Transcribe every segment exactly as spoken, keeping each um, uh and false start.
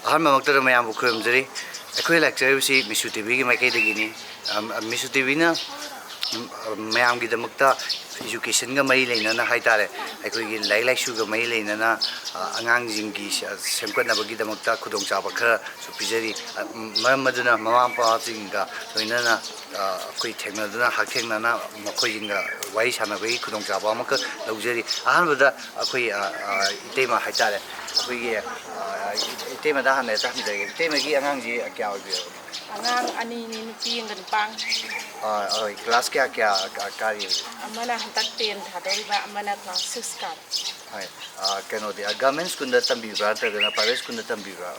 ꯑꯍꯥꯟꯕꯃꯛꯇꯗ ꯃꯌꯥꯝꯕꯨ ꯈꯨꯔꯨꯝꯖꯔꯤ꯫ ꯑꯩꯈꯣꯏ ꯂꯥꯛꯆꯔꯤꯕꯁꯤ ꯃꯤꯁꯨ ꯇꯤ ꯚꯤꯒꯤ ꯃꯥꯏꯀꯩꯗꯒꯤꯅꯤ꯫ ꯑꯝ, ꯃꯤꯁꯨ ꯇꯤ ꯚꯤꯅ, ꯎꯝ, ꯃꯌꯥꯝꯒꯤꯗꯃꯛꯇ educationꯒ ꯃꯔꯤ ꯂꯩꯅꯅ ꯍꯥꯏꯇꯥꯔꯦ, ꯑꯩꯈꯣꯏꯒꯤ ꯂꯥꯏꯔꯤꯛ ꯂꯥꯏꯁꯨꯒ ꯃꯔꯤ ꯂꯩꯅꯅ, ꯑ, ꯑꯉꯥꯡꯁꯤꯡꯒꯤ ꯁꯦ-, ꯁꯦꯝꯒꯠꯅꯕꯒꯤꯗꯃꯛꯇ ꯈꯨꯗꯣꯡꯆꯥꯕ ꯈꯔꯁꯨ ꯄꯤꯖꯔꯤ꯫ ꯑ, ꯃꯔꯝ ꯑꯗꯨꯅ ꯃꯃꯥ ꯃꯄꯥꯁꯤꯡꯒ ꯂꯣꯏꯅꯅ, ꯑ, ꯑꯩꯈꯣꯏ ꯊꯦꯡꯅꯗꯨꯅ, ꯍꯛꯊꯦꯡꯅꯅ ꯃꯈꯣꯏꯁꯤꯡꯒ ꯋꯥꯔꯤ ꯁꯥꯟꯅꯕꯒꯤ ꯈꯨꯗꯣꯡꯆꯥꯕ ꯑꯃꯈꯛ ꯂꯧꯖꯔꯤ꯫ ꯑꯍꯥꯟꯕꯗ ꯑꯩꯈꯣꯏ, ꯑ, ꯑ, ꯏꯇꯩꯃ ꯍꯥꯏꯇꯥꯔꯦ, ꯑꯩꯈꯣꯏꯒꯤ, ꯑ, ꯏꯇꯩꯃꯗ ꯍꯥꯟꯅ ꯍꯦꯛꯇ ꯍꯪꯖꯔꯒꯦ꯫ ꯏꯇꯩꯃꯒꯤ ꯑꯉꯥꯡꯁꯤ ꯀꯌꯥ ꯑꯣꯏꯕꯤꯔꯕꯅꯣ? ꯑꯉꯥꯡ ꯑꯅꯤꯅꯤ, ꯅꯨꯄꯤ ꯑꯃꯒ ꯅꯨꯄꯥ ꯑꯃꯒ꯫ ꯑ, ꯍꯣꯏ, class ꯀꯌꯥ ꯀꯌꯥ ꯀꯥ-, ꯀꯥꯔꯤ? ꯑꯃꯅ ꯍꯟꯗꯛ ten ꯊꯥꯗꯧꯔꯤꯕ, ꯑꯃꯅ class six ꯀꯥꯕ꯫ ꯍꯣꯏ꯫ ꯑ, ꯀꯩꯅꯣꯗꯤ, ꯑ, government schoolꯗ ꯇꯝꯕꯤꯕ꯭ꯔꯥ ꯅꯠꯇ꯭ꯔꯒꯅ private schoolꯗ ꯇꯝꯕꯤꯕ꯭ꯔꯥ?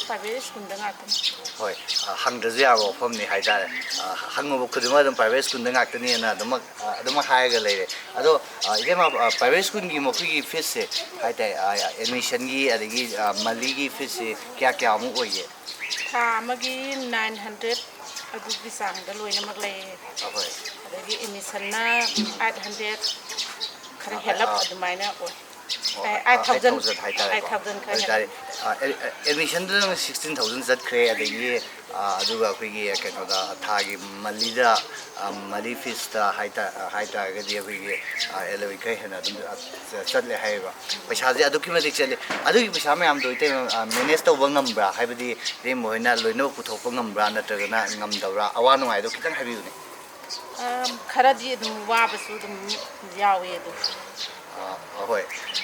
Private schoolꯗ ꯉꯥꯛꯇꯅꯤ꯫ ꯍꯣꯏ, ꯑ, ꯍꯪꯗ꯭ꯔꯁꯨ ꯌꯥꯕ ꯋꯥꯐꯝꯅꯤ ꯍꯥꯏꯇꯥꯔꯦ꯫ ꯑ, ꯍꯪꯉꯨꯕ ꯈꯨꯗꯤꯡꯃꯛ ꯑꯗꯨꯝ private schoolꯗ ꯉꯥꯛꯇꯅꯤꯅ ꯑꯗꯨꯃꯛ, ꯑ, ꯑꯗꯨꯃꯛ ꯍꯥꯏꯔꯒ ꯂꯩꯔꯦ꯫ ꯑꯗꯣ, ꯑ, ꯏꯕꯦꯝꯃ, ꯑ, private schoolꯒꯤ ꯃꯈꯣꯏꯒꯤ feesꯁꯦ ꯍꯥꯏꯇꯥꯔꯦ, ꯑ, admissionꯒꯤ ꯑꯗꯒꯤ, ꯑ, monthlyꯒꯤ feesꯁꯦ ꯀꯌꯥ ꯀꯌꯥꯃꯨꯛ ꯑꯣꯏꯒꯦ? ꯊꯥ ꯑꯃꯒꯤ nine hundred ꯑꯗꯨꯒꯤ ꯆꯥꯡꯗ ꯂꯣꯏꯅꯃꯛ ꯂꯩꯌꯦ꯫ ꯑꯍꯣꯏ꯫ ꯑꯗꯒꯤ admissionꯅ eight hundred ꯈꯔ ꯑ, ꯍꯦꯜꯂꯞ ꯑ, ꯑꯗꯨꯃꯥꯏꯅ ꯑꯣꯏ꯫ ꯑꯣ, ꯑꯦ, ꯑ, eight thousand, eight thousand ꯍꯥꯏꯇꯥꯔꯦꯀꯣ꯫ Eight thousand ꯈꯔ ꯑꯗꯨ ꯍꯦꯜꯂꯞ꯫ ꯇꯥꯔꯗꯤ, ꯑ, ꯑꯦ-, ꯑꯦ-, admissionꯗꯨꯅ sixteen thousand ꯆꯠꯈ꯭ꯔꯦ, ꯑꯗꯒꯤ, ꯑ, ꯑꯗꯨꯒ ꯑꯩꯈꯣꯏꯒꯤ ꯀꯩꯅꯣꯗ ꯊꯥꯒꯤ monthlyꯗ, ꯑ, monthly feesꯇ ꯍꯥꯏꯇꯥ-, ꯍꯥꯏꯇꯥꯔꯒꯗꯤ ꯑꯩꯈꯣꯏꯒꯤ, ꯑ, eleven ꯈꯔ ꯍꯦꯟꯅ ꯑꯗꯨꯝ, ꯑ, ꯆ-, ꯆꯠꯂꯦ ꯍꯥꯏꯌꯦꯕ꯫ ꯄꯩꯁꯥꯁꯦ ꯑꯗꯨꯛꯀꯤ ꯃꯇꯤꯛ ꯆꯠꯂꯦ꯫ ꯑꯗꯨꯒꯤ ꯄꯩꯁꯥ ꯃꯌꯥꯝꯗꯣ ꯏꯇꯩꯃ, ꯑ, manage ꯇꯧꯕ ꯉꯝꯕ꯭ꯔꯥ? ꯍꯥꯏꯕꯗꯤ ꯏꯇꯩꯃ ꯍꯣꯏꯅ ꯂꯣꯏꯅꯃꯛ ꯄꯨꯊꯣꯛꯄ ꯉꯝꯕ꯭ꯔꯥ ꯅꯠꯇ꯭ꯔꯒꯅ ꯉꯝꯗꯕ꯭ꯔꯥ? ꯑꯋꯥ ꯅꯨꯡꯉꯥꯏꯗꯣ ꯈꯤꯇꯪ ꯍꯥꯏꯕꯤꯌꯨꯅꯦ꯫ ꯑꯝ, ꯈꯔꯗꯤ ꯑꯗꯨꯝ ꯋꯥꯕꯁꯨ ꯑꯗꯨꯝ ꯌꯥꯎꯋꯦ ꯑꯗꯨꯝ꯫ ꯑ, ꯍꯣꯏ꯫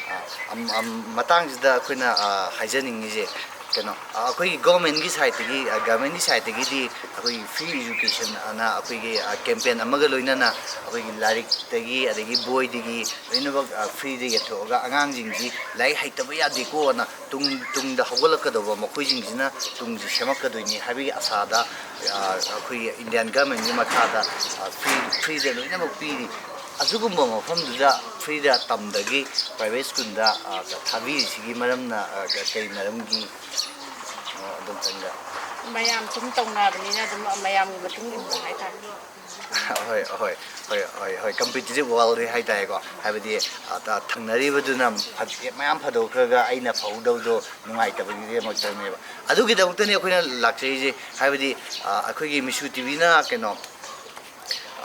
ꯑ, ꯑꯝ, ꯑꯝ, ꯃꯇꯥꯡꯁꯤꯗ ꯑꯩꯈꯣꯏꯅ, ꯑ, ꯍꯥꯏꯖꯅꯤꯡꯉꯤꯁꯦ, ꯀꯩꯅꯣ, ꯑ, ꯑꯩꯈꯣꯏꯒꯤ governmentꯀꯤ sideꯇꯒꯤ, ꯑ, governmentꯀꯤ sideꯇꯒꯤꯗꯤ ꯑꯩꯈꯣꯏꯒꯤ free education ꯑꯅ ꯑꯩꯈꯣꯏꯒꯤ, ꯑ, campaign ꯑꯃꯒ ꯂꯣꯏꯅꯅ ꯑꯩꯈꯣꯏꯒꯤ ꯂꯥꯏꯔꯤꯛꯇꯒꯤ ꯑꯗꯒꯤ ꯕꯣꯏꯗꯒꯤ ꯂꯣꯏꯅꯃꯛ, ꯑ, freeꯗ ꯌꯦꯟꯊꯣꯛꯑꯒ ꯑꯉꯥꯡꯁꯤꯡꯁꯤ ꯂꯥꯏꯔꯤꯛ ꯍꯩꯇꯕ ꯌꯥꯗꯦꯀꯣꯅ ꯇꯨꯡ-, ꯇꯨꯡꯗ ꯍꯧꯒꯠꯂꯛꯀꯗꯧꯕ ꯃꯈꯣꯏꯁꯤꯡꯁꯤꯅ ꯇꯨꯡꯁꯤ ꯁꯦꯝꯃꯛꯀꯗꯣꯏꯅꯤ ꯍꯥꯏꯕꯒꯤ ꯑꯁꯥꯗ, ꯑ, ꯑꯩꯈꯣꯏꯒꯤ Indian governmentꯀꯤ ꯃꯈꯥꯗ, ꯑ, free, freeꯗ ꯂꯣꯏꯅꯃꯛ ꯄꯤꯔꯤ꯫ ꯑꯗꯨꯒꯨꯝꯕ ꯃꯐꯝꯗꯨꯗ freeꯗ ꯇꯝꯗꯒꯤ private schoolꯗ, ꯑ, ꯊꯥꯕꯤꯔꯤꯁꯤꯒꯤ ꯃꯔꯝꯅ, ꯑ, ꯀꯩ ꯃꯔꯝꯒꯤ, ꯑ, ꯑꯗꯨꯝꯇꯪꯒ? ꯃꯌꯥꯝ ꯁꯨꯝ ꯇꯧꯅꯕꯅꯤꯅ ꯑꯗꯨꯝ ꯃꯌꯥꯝꯒꯤ ꯃꯇꯨꯡ ꯏꯟꯕ ꯍꯥꯏꯇꯥꯔꯦ꯫ ꯍꯣꯏ, ꯍꯣꯏ, ꯍꯣꯏ, ꯍꯣꯏ, ꯍꯣꯏ, competitive worldꯅꯤ ꯍꯥꯏꯇꯥꯔꯦꯀꯣ꯫ ꯍꯥꯏꯕꯗꯤ, ꯑ, ꯊ-, ꯊꯪꯅꯔꯤꯕꯗꯨꯅ ꯐ-, ꯃꯌꯥꯝ ꯐꯗꯣꯛꯈ꯭ꯔꯒ ꯑꯩꯅ ꯐꯍꯧꯗꯕꯒꯤꯗꯃꯛꯇꯅꯦꯕ꯫ ꯑꯗꯨꯒꯤꯗꯃꯛꯇꯅꯦ ꯑꯩꯈꯣꯏꯅ ꯂꯥꯛꯆꯔꯤꯁꯦ꯫ ꯍꯥꯏꯕꯗꯤ, ꯑ, ꯑꯩꯈꯣꯏꯒꯤ ꯃꯤꯁꯨ ꯇꯤꯚꯤꯅ ꯀꯩꯅꯣ,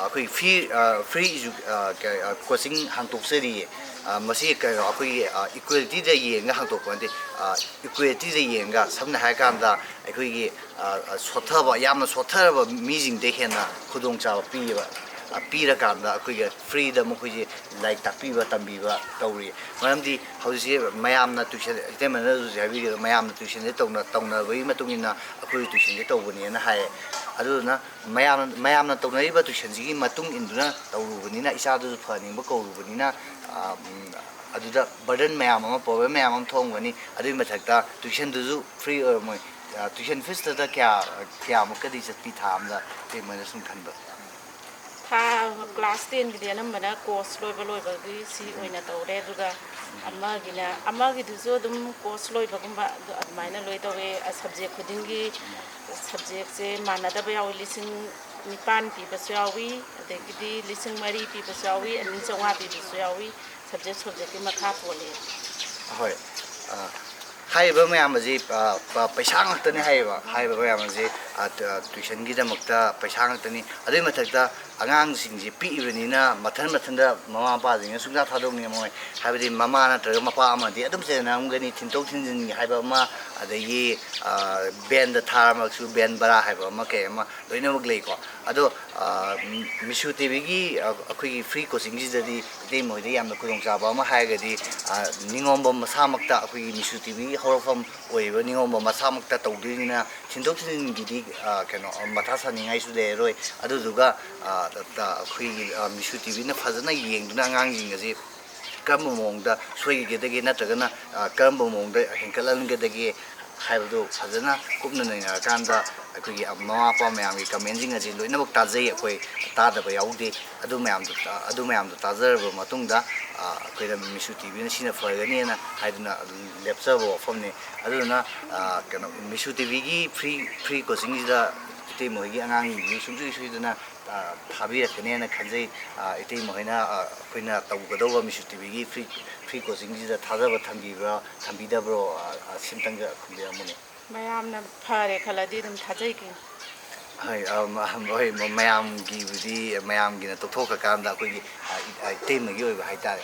ꯑꯩꯈꯣꯏ free, ꯑ, free edu-, ꯑ, ꯀ-, ꯑ, coaching ꯍꯥꯡꯗꯣꯛꯆꯔꯤꯌꯦ꯫ ꯑ, ꯃꯁꯤ ꯀꯩꯅꯣ, ꯑꯩꯈꯣꯏꯒꯤ, ꯑ, equalityꯗ ꯌꯦꯡꯉꯒ ꯍꯥꯡꯗꯣꯛꯄ ꯅꯠꯇꯦ꯫ ꯑ, equalityꯗ ꯌꯦꯡꯉꯒ, ꯁꯝꯅ ꯍꯥꯏꯔꯀꯥꯟꯗ, ꯑꯩꯈꯣꯏꯒꯤ, ꯑ, ꯑ, ꯁꯣꯠꯊꯕ, ꯌꯥꯝꯅ ꯁꯣꯠꯊꯔꯕ ꯃꯤꯁꯤꯡꯗ ꯍꯦꯟꯅ ꯈꯨꯗꯣꯡꯆꯥꯕ ꯄꯤꯌꯦꯕ꯫ ꯑ, ꯄꯤꯔꯀꯥꯟꯗ ꯑꯩꯈꯣꯏꯒꯤ freeꯗ ꯃꯈꯣꯏꯁꯦ ꯂꯥꯏꯔꯤꯛ ꯇꯥꯛꯄꯤꯕ, ꯇꯝꯕꯤꯕ ꯇꯧꯔꯤ꯫ ꯃꯔꯝꯗꯤ ꯍꯧꯖꯤꯛꯁꯦ ꯃꯌꯥꯝꯅ tuition, ꯏꯇꯩꯃꯅ ꯍꯧꯖꯤꯛ ꯍꯥꯏꯕꯤꯈꯤꯕ, ꯃꯌꯥꯝꯅ tuitionꯁꯦ ꯇꯧꯅ-, ꯇꯧꯅꯕꯒꯤ ꯃꯇꯨꯡ ꯏꯟꯅ ꯑꯩꯈꯣꯏ tuitionꯁꯦ ꯇꯧꯕꯅꯦꯅ ꯍꯥꯏꯌꯦ꯫ ꯑꯗꯨꯗꯨꯅ ꯃꯌꯥꯝꯅ, ꯃꯌꯥꯝꯅ ꯇꯧꯅꯔꯤꯕ tuitionꯁꯤꯒꯤ ꯃꯇꯨꯡ ꯏꯟꯗꯨꯅ ꯇꯧꯔꯨꯕꯅꯤꯅ, ꯏꯆꯥꯗꯨꯁꯨ ꯐꯍꯟꯅꯤꯡꯕ ꯀꯧꯔꯨꯕꯅꯤꯅ, ꯑ, ꯎꯝ, ꯑꯗꯨꯗ burden ꯃꯌꯥꯝ ꯑꯃ, problem ꯃꯌꯥꯝ ꯑꯃ ꯊꯣꯛꯑꯝꯒꯅꯤ꯫ ꯑꯗꯨꯒꯤ ꯃꯊꯛꯇ tuitionꯗꯨꯁꯨ free ꯑꯣꯏꯔꯝꯃꯣꯏ꯫ ꯑ, tuition feesꯇꯨꯗ ꯀꯌꯥ, ꯀꯌꯥꯃꯨꯛꯀꯗꯤ ꯆꯠꯄꯤ ꯊꯥ ꯑꯃꯗ, ꯏꯇꯩꯃꯅ ꯁꯨꯝ ꯈꯟꯕ? ꯊꯥ, class tenꯒꯤꯗꯤ ꯑꯅꯝꯕꯅ course ꯂꯣꯏꯕ ꯂꯣꯏꯕꯒꯤ ꯁꯤ ꯑꯣꯏꯅ ꯇꯧꯔꯦ꯫ ꯑꯗꯨꯒ ꯑꯃꯒꯤꯅ, ꯑꯃꯒꯤꯗꯨꯁꯨ ꯑꯗꯨꯝ course ꯂꯣꯏꯕꯒꯨꯝꯕ ꯑꯗꯨ, ꯑꯗꯨꯃꯥꯏꯅ ꯂꯣꯏ ꯇꯧꯋꯦ꯫ ꯑ, subject ꯈꯨꯗꯤꯡꯒꯤ, subjectꯁꯦ ꯃꯥꯟꯅꯗꯕ ꯌꯥꯎꯋꯤ꯫ ꯂꯤꯁꯤꯡ ꯅꯤꯄꯥꯟ ꯄꯤꯕꯁꯨ ꯌꯥꯎꯏ, ꯑꯗꯒꯤꯗꯤ ꯂꯤꯁꯤꯡ ꯃꯔꯤ ꯄꯤꯕꯁꯨ ꯌꯥꯎꯏ, ꯑꯅꯤ ꯆꯥꯝꯃꯉꯥ ꯄꯤꯕꯁꯨ ꯌꯥꯎꯏ꯫ Subject subjectꯀꯤ ꯃꯈꯥ ꯄꯣꯜꯂꯦ꯫ ꯍꯣꯏ꯫ ꯑ, ꯍꯥꯏꯔꯤꯕ ꯃꯌꯥꯝ ꯑꯁꯤ, ꯑ, ꯄ-, ꯄꯩꯁꯥ ꯉꯥꯛꯇꯅꯤ ꯍꯥꯏꯔꯤꯕ꯫ ꯍꯥꯏꯔꯤꯕ ꯃꯌꯥꯝ ꯑꯁꯤ, ꯑ, ꯇ-, tuitionꯒꯤꯗꯃꯛꯇ ꯄꯩꯁꯥ ꯉꯥꯛꯇꯅꯤ꯫ ꯑꯗꯨꯒꯤ ꯃꯊꯛꯇ ꯑꯉꯥꯡꯁꯤꯡꯁꯤ ꯄꯤꯛꯏꯕꯅꯤꯅ ꯃꯊꯟ ꯃꯊꯟꯗ ꯃꯃꯥ ꯃꯄꯥꯁꯤꯡꯅ ꯁꯨꯡꯊꯥ ꯊꯥꯗꯣꯛꯅꯤꯡꯉꯝꯃꯣꯏ꯫ ꯍꯥꯏꯕꯗꯤ ꯃꯃꯥ ꯅꯠꯇ꯭ꯔꯒ ꯃꯄꯥ ꯑꯃꯗꯤ ꯑꯗꯨꯝ ꯆꯦꯟꯅꯔꯝꯒꯅꯤ, ꯊꯤꯟꯗꯣꯛ ꯊꯤꯟꯖꯤꯟꯒꯤ ꯍꯥꯏꯕ ꯑꯃ, ꯑꯗꯒꯤ, ꯑ, vanꯗ ꯊꯥꯔꯃꯛꯁꯨ van ꯚꯔꯥ ꯍꯥꯏꯕ ꯑꯃ ꯀꯩ ꯑꯃ ꯂꯣꯏꯅꯃꯛ ꯂꯩꯀꯣ꯫ ꯑꯗꯣ, ꯑ, ꯃꯤꯁꯨ ꯇꯤꯚꯤꯒꯤ, ꯑ, ꯑꯩꯈꯣꯏꯒꯤ free coachingꯁꯤꯗꯗꯤ ꯏꯇꯩꯃ ꯍꯣꯏꯗ ꯌꯥꯝꯅ ꯈꯨꯗꯣꯡꯆꯥꯕ ꯑꯃ ꯍꯥꯏꯔꯒꯗꯤ, ꯑ, ꯅꯤꯉꯣꯝꯕꯝ ꯃꯁꯥꯃꯛꯇ, ꯑꯩꯈꯣꯏꯒꯤ ꯃꯤꯁꯨ ꯇꯤꯚꯤꯒꯤ ꯍꯧꯔꯛꯐꯝ ꯑꯣꯏꯔꯤꯕ ꯅꯤꯉꯣꯝꯕꯝ ꯃꯁꯥꯃꯛꯇ ꯇꯧꯗꯣꯏꯅꯤꯅ ꯊꯤꯟꯗꯣꯛ ꯊꯤꯟꯖꯤꯟꯒꯤꯗꯤ, ꯑ, ꯀꯩꯅꯣ, ꯃꯊꯥ ꯁꯥꯅꯤꯡꯉꯥꯏꯁꯨ ꯂꯩꯔꯔꯣꯏ꯫ ꯑꯗꯨꯗꯨꯒ, ꯑ, ꯇ-, ꯇ-, ꯑꯩꯈꯣꯏꯒꯤ, ꯑ, ꯃꯤꯁꯨ ꯇꯤꯚꯤꯅ ꯐꯖꯅ ꯌꯦꯡꯗꯨꯅ ꯑꯉꯥꯡꯁꯤꯡ ꯑꯁꯤ ꯀꯔꯝꯕ ꯃꯑꯣꯡꯗ ꯁꯣꯏꯈꯤꯒꯗꯒꯦ ꯅꯠꯇ꯭ꯔꯒꯅ, ꯑ, ꯀꯔꯝꯕ ꯃꯑꯣꯡꯗ ꯍꯦꯟꯒꯠꯍꯟꯒꯗꯒꯦ ꯍꯥꯏꯕꯗꯨ ꯐꯖꯅ ꯀꯨꯞꯅ ꯅꯩꯅꯔꯀꯥꯟꯗ ꯑꯩꯈꯣꯏꯒꯤ ꯃꯃꯥ ꯃꯄꯥ ꯃꯌꯥꯝꯒꯤ commentꯁꯤꯡ ꯑꯁꯤ ꯂꯣꯏꯅꯃꯛ ꯇꯥꯖꯩ ꯑꯩꯈꯣꯏ, ꯇꯥꯗꯕ ꯌꯥꯎꯗꯦ꯫ ꯑꯗꯨ ꯃꯌꯥꯝꯗꯣ, ꯑꯗꯨ ꯃꯌꯥꯝꯗꯣ ꯇꯥꯖꯔꯕ ꯃꯇꯨꯡꯗ, ꯑ, ꯑꯩꯈꯣꯏꯅ ꯃꯤꯁꯨ ꯇꯤꯚꯤꯅ ꯁꯤꯅ ꯐꯒꯅꯤꯅ ꯍꯥꯏꯗꯨꯅ ꯂꯦꯞꯆꯕ ꯋꯥꯐꯝꯅꯤ꯫ ꯑꯗꯨꯗꯨꯅ, ꯑ, ꯀꯩꯅꯣ, ꯃꯤꯁꯨ ꯇꯤꯚꯤꯒꯤ free, free coachingꯁꯤꯗ ꯏꯇꯩꯃ ꯍꯣꯏꯒꯤ ꯑꯉꯥꯡꯁꯤꯡꯁꯤ ꯁꯨꯡꯁꯣꯏ ꯁꯣꯏꯗꯅ ꯊꯥꯕꯤꯔꯛꯀꯅꯦꯅ ꯈꯟꯖꯩ꯫ ꯏꯇꯩꯃ ꯍꯣꯏꯅ ꯑꯩꯈꯣꯏꯅ ꯇꯧꯒꯗꯧꯕ ꯃꯤꯁꯨ ꯇꯤꯚꯤꯒꯤ ꯐ꯭ꯔꯤ ꯐ꯭ꯔꯤ ꯀꯣꯆꯤꯡꯁꯤꯗ ꯊꯥꯖꯕ ꯊꯝꯕꯤꯕ꯭ꯔꯥ ꯊꯝꯕꯤꯗꯕ꯭ꯔꯣ? ꯁꯤꯝꯇꯪꯒ ꯈꯨꯝꯕꯤꯔꯝꯃꯨꯅꯦ꯫ ꯃꯌꯥꯝꯅ ꯐꯔꯦ ꯈꯜꯂꯗꯤ ꯑꯗꯨꯝ ꯊꯥꯖꯩ ꯀꯩꯅꯣ꯫ ꯍꯣꯏ, ꯍꯣꯏ, ꯃꯌꯥꯝꯒꯤꯕꯨꯗꯤ, ꯃꯌꯥꯝꯒꯤꯅ ꯇꯣꯛꯊꯣꯛꯈ꯭ꯔꯀꯥꯟꯗ ꯑꯩꯈꯣꯏꯒꯤ ꯏꯇꯩꯃꯒꯤ ꯑꯣꯏꯕ ꯍꯥꯏꯇꯥꯔꯦ꯫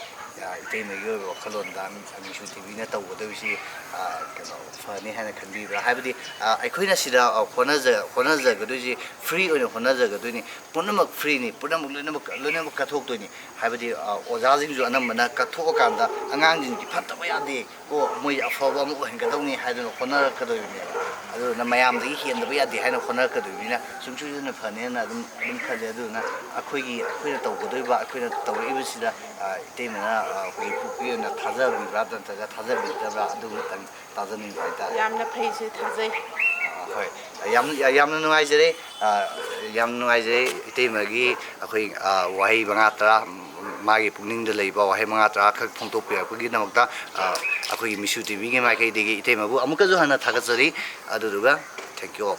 ꯏꯇꯩꯃꯒꯤ ꯑꯣꯏꯕ ꯋꯥꯈꯜꯂꯣꯟꯗ ꯃꯤꯁꯨ ꯇꯤꯚꯤꯅ ꯇꯧꯒꯗꯧꯔꯤꯁꯤ ꯀꯩꯅꯣ ꯐꯅꯤ ꯍꯥꯏꯅ ꯈꯟꯕꯤꯕ꯭ꯔꯥ? ꯍꯥꯏꯕꯗꯤ ꯑꯩꯈꯣꯏꯅ ꯁꯤꯗ ꯍꯣꯠꯅꯖ ꯍꯣꯠꯅꯖꯒꯗꯣꯏꯁꯤ ꯐ꯭ꯔꯤ ꯑꯣꯏꯅ ꯍꯣꯠꯅꯖꯒꯗꯣꯏꯅꯤ꯫ ꯄꯨꯝꯅꯃꯛ ꯐ꯭ꯔꯤꯅꯤ꯫ ꯄꯨꯝꯅꯃꯛ ꯂꯣꯏꯅꯃꯛ ꯂꯣꯏꯅꯃꯛ ꯀꯠꯊꯣꯛꯇꯣꯏꯅꯤ꯫ ꯍꯥꯏꯕꯗꯤ ꯑꯣꯖꯥꯁꯤꯡꯁꯨ ꯑꯅꯝꯕꯅ ꯀꯠꯊꯣꯛꯑꯀꯥꯟꯗ ꯑꯉꯥꯡꯁꯤꯡꯁꯤ ꯐꯠꯇꯕ ꯌꯥꯗꯦ, ꯀꯣ, ꯃꯣꯏ ꯑꯐꯕ ꯑꯃ ꯑꯣꯏꯍꯟꯒꯗꯧꯅꯤ ꯍꯥꯏꯗꯨꯅ ꯍꯣꯠꯅꯔꯛꯀꯗꯣꯔꯤꯕꯅꯦꯕ꯫ ꯑꯗꯨꯗꯨꯅ ꯃꯌꯥꯝꯗꯒꯤ ꯍꯦꯟꯗꯕ ꯌꯥꯗꯦ ꯍꯥꯏꯅ ꯍꯣꯠꯅꯔꯛꯀꯗꯣꯔꯤꯕꯅꯤꯅ ꯁꯨꯡꯁꯣꯏ ꯁꯣꯏꯗꯅ ꯐꯅꯦꯅ ꯑꯗꯨꯝ ꯑꯗꯨꯝ ꯈꯜꯂꯦ꯫ ꯑꯗꯨꯗꯨꯅ ꯑꯩꯈꯣꯏꯒꯤ ꯑꯩꯈꯣꯏꯅ ꯇꯧꯒꯗꯧꯔꯤꯕ ꯑꯩꯈꯣꯏꯅ ꯇꯧꯔꯛꯏꯕꯁꯤꯗ ꯏꯇꯩꯃꯅ ꯑꯩꯈꯣꯏꯒꯤ ꯄꯨꯛꯅꯤꯡ ꯑꯣꯏꯅ ꯊꯥꯖꯕꯤꯕ꯭ꯔꯥ ꯅꯠꯇ꯭ꯔꯒ ꯊꯥꯖꯕꯤꯗꯕ꯭ꯔꯥ ꯑꯗꯨ ꯈꯛꯇꯪ ꯇꯥꯖꯅꯤꯡꯕ ꯍꯥꯏꯇꯥꯔꯦ꯫ ꯌꯥꯝꯅ ꯐꯩꯁꯦ ꯊꯥꯖꯩ꯫ ꯍꯣꯏ, ꯌꯥꯝ ꯌꯥꯝꯅ ꯅꯨꯡꯉꯥꯏꯖꯔꯦ꯫ ꯌꯥꯝ ꯅꯨꯡꯉꯥꯏꯖꯔꯦ ꯏꯇꯩꯃꯒꯤ ꯑꯩꯈꯣꯏ ꯋꯥꯍꯩ ꯃꯉꯥ ꯇꯔꯥ, ꯃꯥꯒꯤ ꯄꯨꯛꯅꯤꯡꯗ ꯂꯩꯕ ꯋꯥꯍꯩ ꯃꯉꯥ ꯇꯔꯥ ꯈꯛ ꯐꯣꯡꯗꯣꯛꯄꯤꯔꯛꯄꯒꯤꯗꯃꯛꯇ ꯑꯩꯈꯣꯏꯒꯤ ꯃꯤꯁꯨ ꯇꯤꯚꯤꯒꯤ ꯃꯥꯏꯀꯩꯗꯒꯤ ꯏꯇꯩꯃꯕꯨ ꯑꯃꯨꯛꯀꯁꯨ ꯍꯟꯅ ꯊꯥꯒꯠꯆꯔꯤ꯫ ꯑꯗꯨꯗꯨꯒ thank you all꯫